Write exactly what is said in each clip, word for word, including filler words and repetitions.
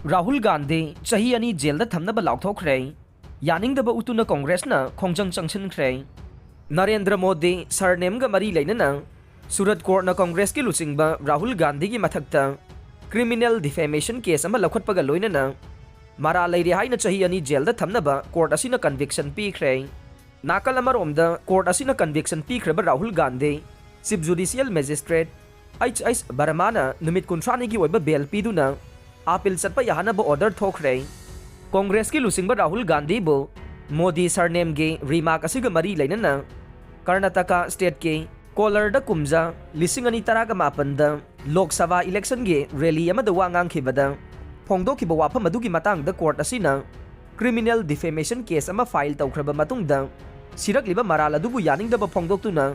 ꯔꯥꯍꯨꯜ ꯒꯥꯟꯙꯤ ꯆꯍꯤ ꯑꯅꯤ ꯖꯦꯜꯗ ꯊꯝꯅꯕ ꯂꯥꯎꯊꯣꯛꯈ꯭ꯔꯦ꯫ ꯌꯥꯅꯤꯡꯗꯕ ꯎꯠꯇꯨꯅ ꯀꯣꯡꯒ꯭ꯔꯦꯁꯅ ꯈꯣꯡꯖꯪ ꯆꯪꯁꯤꯟꯈ꯭ꯔꯦ꯫ ꯅꯔꯦꯟꯗ꯭ꯔ ꯃꯣꯗꯤ ꯁꯔꯅꯦꯝꯒ ꯃꯔꯤ ꯂꯩꯅꯅ ꯁꯨꯔꯠ ꯀꯣꯔꯠꯅ ꯀꯣꯡꯒ꯭ꯔꯦꯁꯀꯤ ꯂꯨꯆꯤꯡꯕ ꯔꯥꯍꯨꯜ ꯒꯥꯟꯙꯤꯒꯤ ꯃꯊꯛꯇ ꯀ꯭ꯔꯤꯃꯤꯅꯦꯜ ꯗꯤꯐꯦꯃꯦꯁꯟ ꯀꯦꯁ ꯑꯃ ꯂꯧꯈꯠꯄꯒ ꯂꯣꯏꯅꯅ ꯃꯔꯥꯜ ꯂꯩꯔꯦ ꯍꯥꯏꯅ ꯆꯍꯤ ꯑꯅꯤ ꯖꯦꯜꯗ ꯊꯝꯅꯕ ꯀꯣꯔꯠ ꯑꯁꯤꯅ ꯀꯟꯚꯤꯛꯁꯟ ꯄꯤꯈ꯭ꯔꯦ꯫ ꯅꯥꯀꯜ ꯑꯃꯔꯣꯝꯗ ꯀꯣꯔꯠ ꯑꯁꯤꯅ ꯀꯟꯚꯤꯛꯁꯟ ꯄꯤꯈ꯭ꯔꯕ Rahul Gandhi chief judicial magistrate H H ꯕꯔꯃꯥꯅ ꯅꯨꯃꯤꯠ ꯀꯨꯟꯊ꯭ꯔꯥꯅꯤꯒꯤ ꯑꯣꯏꯕ ꯕꯦꯜ ꯄꯤꯗꯨꯅ ꯑꯥꯄꯤꯜ ꯆꯠꯄ ꯌꯥꯍꯟꯅꯕ ꯑꯣꯔꯗꯔ ꯊꯣꯛꯈ꯭ꯔꯦ꯫ ꯀꯣꯡꯒ꯭ꯔꯦꯁꯀꯤ ꯂꯨꯆꯤꯡꯕ ꯔꯥꯍꯨꯜ ꯒꯥꯟꯙꯤꯕꯨ ꯃꯣꯗꯤ ꯁꯔꯅꯦꯝꯒꯤ ꯔꯤꯃꯥꯔꯛ ꯑꯁꯤꯒ ꯃꯔꯤ ꯂꯩꯅꯅ ꯀꯔꯅꯥꯇꯀꯥ ꯁ꯭ꯇꯦꯠꯀꯤ ꯀꯣꯂꯔꯗ ꯀꯨꯝꯖꯥ ꯂꯤꯁꯤꯡ ꯑꯅꯤ ꯇꯔꯥꯒ ꯃꯥꯄꯟꯗ ꯂꯣꯛ ꯁꯚꯥ ꯏꯂꯦꯛꯁꯟꯒꯤ ꯔꯦꯂꯤ ꯑꯃꯗ ꯋꯥ ꯉꯥꯡꯈꯤꯕꯗ ꯐꯣꯡꯗꯣꯛꯈꯤꯕ ꯋꯥꯐꯝ ꯑꯗꯨꯒꯤ ꯃꯇꯥꯡꯗ ꯀꯣꯔꯠ ꯑꯁꯤꯅ ꯀ꯭ꯔꯤꯃꯤꯅꯦꯜ ꯗꯤꯐꯦꯃꯦꯁꯟ ꯀꯦꯁ ꯑꯃ ꯐꯥꯏꯜ ꯇꯧꯈ꯭ꯔꯕ ꯃꯇꯨꯡꯗ ꯁꯤꯔꯛꯂꯤꯕ ꯃꯔꯥꯜ ꯑꯗꯨꯕꯨ ꯌꯥꯅꯤꯡꯗꯕ ꯐꯣꯡꯗꯣꯛꯇꯨꯅ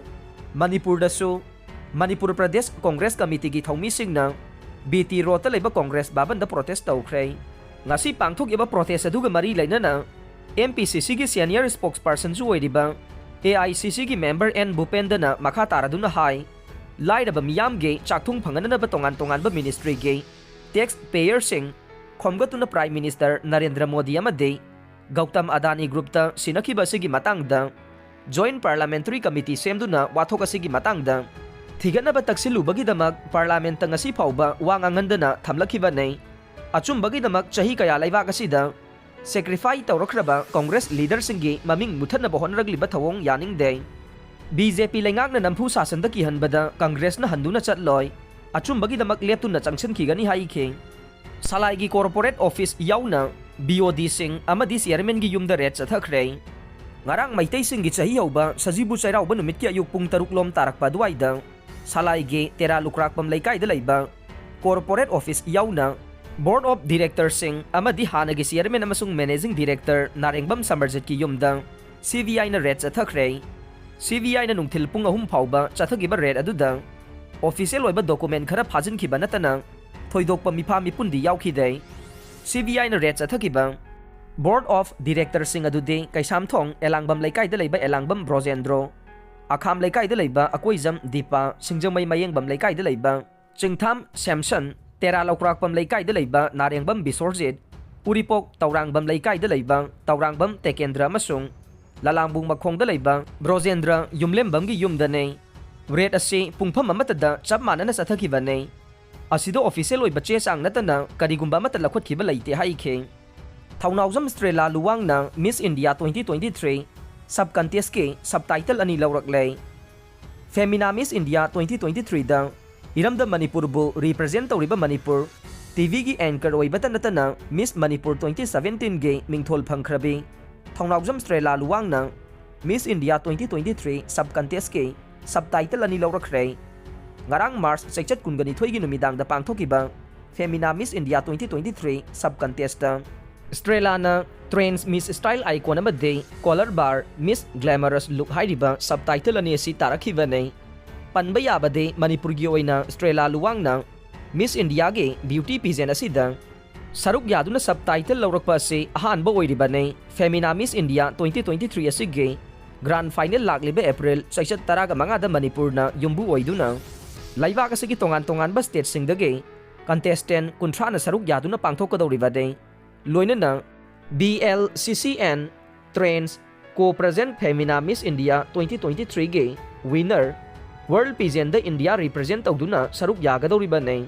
ꯃꯅꯤꯄꯨꯔꯗꯁꯨ ꯃꯅꯤꯄꯨꯔ ꯄ꯭ꯔꯗꯦꯁ ꯀꯣꯡꯒ꯭ꯔꯦꯁ ꯀꯃꯤꯇꯤꯒꯤ ꯊꯧꯃꯤꯁꯤꯡꯅ ꯕꯤ ꯇꯤ ꯔꯣꯗꯇ ꯂꯩꯕ ꯀꯣꯡꯒ꯭ꯔꯦꯁ ꯚꯕꯟꯗ ꯄ꯭ꯔꯣꯇꯦꯁ ꯇꯧꯈ꯭ꯔꯦ꯫ ꯉꯁꯤ ꯄꯥꯡꯊꯣꯛꯏꯕ ꯄ꯭ꯔꯣꯇꯦꯁ ꯑꯗꯨꯒ ꯃꯔꯤ ꯂꯩꯅꯅ ꯑꯦꯝ ꯄꯤ ꯁꯤ ꯁꯤꯒꯤ ꯁꯦꯅꯤꯌꯔ ꯁ꯭ꯄꯣꯛꯁꯄꯔꯁꯟꯁꯨ ꯑꯣꯏꯔꯤꯕ ꯑꯦ ꯑꯥꯏ ꯁꯤ ꯁꯤꯒꯤ ꯃꯦꯝꯕꯔ ꯑꯦꯟ ꯚꯨꯄꯦꯟꯗꯅ ꯃꯈꯥ ꯇꯥꯔꯗꯨꯅ ꯍꯥꯏ, ꯂꯥꯏꯔꯕ ꯃꯤꯌꯥꯝꯒꯤ ꯆꯥꯛꯊꯨꯡ ꯐꯪꯍꯟꯅꯕ ꯇꯣꯉꯥꯟ ꯇꯣꯉꯥꯟꯕ ꯃꯤꯅꯤꯁꯇ꯭ꯔꯤꯒꯤ ꯇꯦꯛꯁ ꯄꯦꯌꯔꯁꯤꯡ ꯈꯣꯝꯒꯠꯇꯨꯅ ꯄ꯭ꯔꯥꯏꯝ ꯃꯤꯅꯤꯁꯇꯔ ꯅꯔꯦꯟꯗ꯭ꯔ ꯃꯣꯗꯤ ꯑꯃꯗꯤ ꯒꯧꯇꯝ ꯑꯗꯥꯅꯤ ꯒ꯭ꯔꯨꯞꯇ ꯁꯤꯟꯅꯈꯤꯕ ꯑꯁꯤꯒꯤ ꯃꯇꯥꯡꯗ ꯖꯣꯏꯟꯠ ꯄꯥꯔꯂꯥꯃꯦꯟꯇꯔꯤ ꯀꯃꯤꯇꯤ ꯁꯦꯝꯗꯨꯅ ꯋꯥꯊꯣꯛ ꯑꯁꯤꯒꯤ ꯃꯇꯥꯡꯗ ꯊꯤꯒꯠꯅꯕ ꯇꯛꯁꯤꯜꯂꯨꯕꯒꯤꯗꯃꯛ ꯄꯥꯔꯂꯥꯃꯦꯟꯠꯇ ꯉꯁꯤ ꯐꯥꯎꯕ ꯋꯥ ꯉꯥꯡꯍꯟꯗꯅ ꯊꯝꯂꯛꯈꯤꯕꯅꯤ꯫ ꯑꯆꯨꯝꯕꯒꯤꯗꯃꯛ ꯆꯍꯤ ꯀꯌꯥ ꯂꯩꯕꯥꯛ ꯑꯁꯤꯗ ꯁꯦꯀ꯭ꯔꯤꯐꯥꯏ ꯇꯧꯔꯛꯈ꯭ꯔꯕ ꯀꯣꯡꯒ꯭ꯔꯦꯁ ꯂꯤꯗꯔꯁꯤꯡꯒꯤ ꯃꯃꯤꯡ ꯃꯨꯊꯠꯅꯕ ꯍꯣꯠꯅꯔꯛꯂꯤꯕ ꯊꯧꯑꯣꯡ ꯌꯥꯅꯤꯡꯗꯦ꯫ ꯕꯤ ꯖꯦ ꯄꯤ ꯂꯩꯉꯥꯛꯅ ꯅꯝꯐꯨ ꯁꯥꯁꯟꯗ ꯀꯤꯍꯟꯕꯗ ꯀꯪꯒ꯭ꯔꯦꯁꯅ ꯍꯟꯗꯨꯅ ꯆꯠꯂꯣꯏ, ꯑꯆꯨꯝꯕꯒꯤꯗꯃꯛ ꯂꯦꯞꯇꯨꯅ ꯆꯪꯁꯤꯟꯈꯤꯒꯅꯤ ꯍꯥꯏꯈꯤ꯫ ꯁꯂꯥꯏꯒꯤ ꯀꯣꯔꯄꯣꯔꯦꯠ ꯑꯣꯐꯤꯁ ꯌꯥꯎꯅ ꯕꯤ ꯑꯣ ꯗꯤꯁꯤꯡ ꯑꯃꯗꯤ ꯆꯤꯌꯔꯃꯦꯟꯒꯤ ꯌꯨꯝꯗ ꯔꯦꯗ ꯆꯠꯊꯈ꯭ꯔꯦ꯫ ꯉꯔꯥꯡ ꯃꯩꯇꯩꯁꯤꯡꯒꯤ ꯆꯍꯤ ꯍꯧꯕ ꯁꯖꯤꯕꯨ ꯆꯩꯔꯥꯎꯕ ꯅꯨꯃꯤꯠꯀꯤ ꯑꯌꯨꯛ ꯄꯨꯡ ꯇꯔꯨꯛ ꯂꯣꯝ ꯇꯥꯔꯛꯄ ꯑꯗꯨꯋꯥꯏꯗ ꯁꯂꯥꯏꯒꯤ ꯇꯦꯔꯥ ꯂꯨꯀ꯭ꯔꯥꯛꯄꯝ ꯂꯩꯀꯥꯏꯗ ꯂꯩꯕ ꯀꯣꯔꯄꯣꯔꯦꯠ ꯑꯣꯐꯤꯁ ꯌꯥꯎꯅ ꯕꯣꯔꯗ ꯑꯣꯐ ꯗꯤꯔꯦꯛꯇꯔꯁꯤꯡ ꯑꯃꯗꯤ ꯍꯥꯟꯅꯒꯤ ꯆꯤꯌꯔꯃꯦꯟ ꯑꯃꯁꯨꯡ ꯃꯦꯅꯦꯖꯤꯡ ꯗꯤꯔꯦꯛꯇꯔ ꯅꯥꯔꯦꯡꯕꯝ ꯁꯃꯔꯖꯤꯠꯀꯤ ꯌꯨꯝꯗ ꯁꯤ ꯕꯤ ꯑꯥꯏꯅ ꯔꯦꯗ ꯆꯠꯊꯈ꯭ꯔꯦ꯫ ꯁꯤ ꯕꯤ ꯑꯥꯏꯅ ꯅꯨꯡꯊꯤꯜ ꯄꯨꯡ ꯑꯍꯨꯝ ꯐꯥꯎꯕ ꯆꯠꯊꯈꯤꯕ ꯔꯦꯗ ꯑꯗꯨꯗ ꯑꯣꯐꯤꯁꯤꯌꯦꯜ ꯑꯣꯏꯕ ꯗꯣꯀꯨꯃꯦꯟ ꯈꯔ ꯐꯥꯖꯤꯟꯈꯤꯕ ꯅꯠꯇꯅ ꯊꯣꯏꯗꯣꯛꯄ ꯃꯤꯐꯥ ꯃꯤꯄꯨꯟꯗꯤ ꯌꯥꯎꯈꯤꯗꯦ꯫ ꯁꯤ ꯕꯤ ꯑꯥꯏꯅ ꯔꯦꯗ ꯆꯠꯊꯈꯤꯕ ꯕꯣꯔꯗ ꯑꯣꯐ ꯗꯤꯔꯦꯛꯇꯔꯁꯤꯡ ꯑꯗꯨꯗꯤ ꯀꯩꯁꯥꯝꯊꯣꯡ ꯑꯦꯂꯥꯡꯕꯝ ꯂꯩꯀꯥꯏꯗ ꯂꯩꯕ ꯑꯦꯂꯥꯡꯕꯝ ꯕ꯭ꯔꯣꯖꯦꯟꯗ꯭ꯔꯣ, ꯑꯈꯥꯝ ꯂꯩꯀꯥꯏꯗ ꯂꯩꯕ ꯑꯀꯣꯏꯖꯝ ꯗꯤꯄꯥ, ꯁꯤꯡꯖꯃꯩ ꯃꯌꯦꯡꯕꯝ ꯂꯩꯀꯥꯏꯗ ꯂꯩꯕ ꯆꯤꯡꯊꯥꯝ ꯁꯦꯝꯁꯟ, ꯇꯦꯔꯥ ꯂꯧꯀ꯭ꯔꯥꯛꯄꯝ ꯂꯩꯀꯥꯏꯗ ꯂꯩꯕ ꯅꯥꯔꯦꯡꯕꯝ ꯕꯤꯁꯣꯔꯖꯤꯠ, ꯎꯔꯤꯄꯣꯛ ꯇꯧꯔꯥꯡꯕꯝ ꯂꯩꯀꯥꯏꯗ ꯂꯩꯕ ꯇꯧꯔꯥꯡꯕꯝ ꯇꯦꯀꯦꯟꯗ꯭ꯔ ꯑꯃꯁꯨꯡ ꯂꯂꯥꯡꯕꯨꯡ ꯃꯈꯣꯡꯗ ꯂꯩꯕ ꯕ꯭ꯔꯣꯖꯦꯟꯗ꯭ꯔ ꯌꯨꯝꯂꯦꯝꯕꯝꯒꯤ ꯌꯨꯝꯗꯅꯤ꯫ ꯔꯦꯗ ꯑꯁꯤ ꯄꯨꯡꯐꯝ ꯑꯃꯠꯇꯗ ꯆꯞ ꯃꯥꯟꯅꯅ ꯆꯠꯊꯈꯤꯕꯅꯤ꯫ ꯑꯁꯤꯗ ꯑꯣꯐꯤꯁꯤꯌꯦꯜ ꯑꯣꯏꯕ ꯆꯦ ꯆꯥꯡ ꯅꯠꯇꯅ ꯀꯔꯤꯒꯨꯝꯕ ꯑꯃꯠꯇ ꯂꯧꯈꯠꯈꯤꯕ ꯂꯩꯇꯦ ꯍꯥꯏꯈꯤ꯫ ꯊꯧꯅꯥꯎꯖꯝ ꯁ꯭ꯇ꯭ꯔꯦꯂꯥ ꯂꯨꯋꯥꯡꯅ Miss India twenty twenty-three sub contest ꯀꯤ subtitle ꯑꯅꯤ ꯂꯧꯔꯛꯂꯦ꯫ Femina Miss India twenty twenty-three ꯗ ꯏꯔꯝꯗꯝ ꯃꯅꯤꯄꯨꯔꯕꯨ represent ꯇꯧꯔꯤꯕ ꯃꯅꯤꯄꯨꯔ ꯇꯤꯚꯤꯒꯤ anchor ꯑꯣꯏꯕꯇ ꯅꯠꯇꯅ Miss Manipur twenty seventeen ꯒꯤ ꯃꯤꯡꯊꯣꯜ ꯐꯪꯈ꯭ꯔꯕꯤ ꯊꯧꯅꯥꯎꯖꯝ ꯁ꯭ꯇ꯭ꯔꯦꯂꯥ ꯂꯨꯋꯥꯡꯅ Miss India twenty twenty-three sub contest ꯀꯤ subtitle ꯑꯅꯤ ꯂꯧꯔꯛꯈ꯭ꯔꯦ꯫ ꯉꯔꯥꯡ ꯃꯥꯔꯆ ꯆꯩꯆꯠ ꯀꯨꯟꯒ ꯅꯤꯊꯣꯏꯒꯤ ꯅꯨꯃꯤꯗꯥꯡꯗ ꯄꯥꯡꯊꯣꯛꯈꯤꯕ Femina Miss India twenty twenty-three sub contest ꯇ ꯁ꯭ꯇ꯭ꯔꯦꯂꯥꯅ Trends Miss Style Icon ꯑꯃꯗꯤ Color Bar Miss Glamorous Look ꯍꯥꯏꯔꯤꯕ subtitle ꯑꯅꯤ ꯑꯁꯤ ꯇꯥꯔꯛꯈꯤꯕꯅꯤ꯫ ꯄꯟꯕ ꯌꯥꯕꯗꯤ ꯃꯅꯤꯄꯨꯔꯒꯤ ꯑꯣꯏꯅ ꯁ꯭ꯇ꯭ꯔꯦꯂꯥ ꯂꯨꯋꯥꯡꯅ Miss India ꯒꯤ beauty pageant ꯑꯁꯤꯗ ꯁꯔꯨꯛ ꯌꯥꯗꯨꯅ subtitle ꯂꯧꯔꯛꯄ ꯑꯁꯤ ꯑꯍꯥꯟꯕ ꯑꯣꯏꯔꯤꯕꯅꯤ꯫ Femina Miss India twenty twenty-three ꯑꯁꯤꯒꯤ grand final ꯂꯥꯛꯂꯤꯕ ꯑꯦꯄ꯭ꯔꯤꯜ ꯆꯩꯆꯠ ꯇꯔꯥꯒ ꯃꯉꯥꯗ ꯃꯅꯤꯄꯨꯔꯅ ꯌꯨꯝꯕꯨ ꯑꯣꯏꯗꯨꯅ ꯂꯩꯕꯥꯛ ꯑꯁꯤꯒꯤ ꯇꯣꯉꯥꯟ ꯇꯣꯉꯥꯟꯕ stateꯁꯤꯡꯗꯒꯤ contestant ꯀꯨꯟꯊ꯭ꯔꯥꯅ ꯁꯔꯨꯛ ꯌꯥꯗꯨꯅ ꯄꯥꯡꯊꯣꯛꯀꯗꯧꯔꯤꯕꯅꯤ꯫ ꯂꯣꯏꯅꯅ B L C C N Trends Co-Present Femina Miss India twenty twenty-three ꯒꯤ winner World Pageant ꯗ India represent ꯇꯧꯗꯨꯅ ꯁꯔꯨꯛ ꯌꯥꯒꯗꯧꯔꯤꯕꯅꯤ꯫